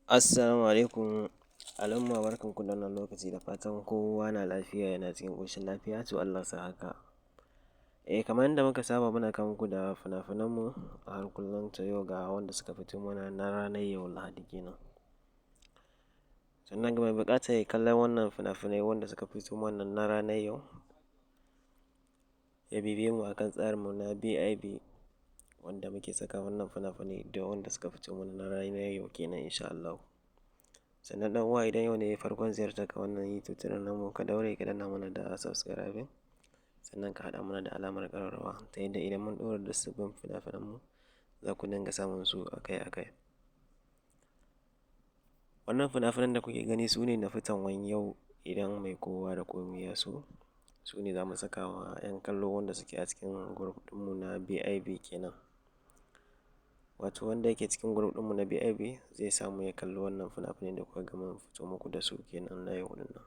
Assalamu alaikum al'umma, barkanku da wannan lokaci, da fatan kowa na lafiya, yana cikin ƙoshin lafiya. To, Allah sa haka. Eh, kamar yadda muka saba, muna kawo muku da fina-finanmu a har kullum. To, yau ga wanda suka fito mana na ranar yau Lahadi kenan. Sannan ga mai buƙatar ya kalla wannan fina-finai wanda suka fito mana na ranar yau, ya bibiye mu akan tsarinmu na BIB wanda muke saka wannan fina-finai da wanda suka fito mana na ranar yau kenan, insha Allahu. Sannan ɗan uwa, idan yau ne farkon ziyartar ka wannan YouTube channel namu, ka daure ka danna mana da subscribing, sannan ka haɗa mana da alamar ƙararrawa, ta yadda idan mun ɗora da sabbin fina-finanmu za ku dinga samun su akai-akai. Wannan fina-finan da kuke gani su ne na fitawan yau. Idan mai kowa da komai ya so, su ne za mu saka wa 'yan kallo wanda suke a cikin group ɗinmu na BIB kenan. Wato wanda yake cikin group ɗinmu na BIB zai samu ya kalli wannan fina-finai da kuka ga mun fito muku da su kenan na yau ɗin nan.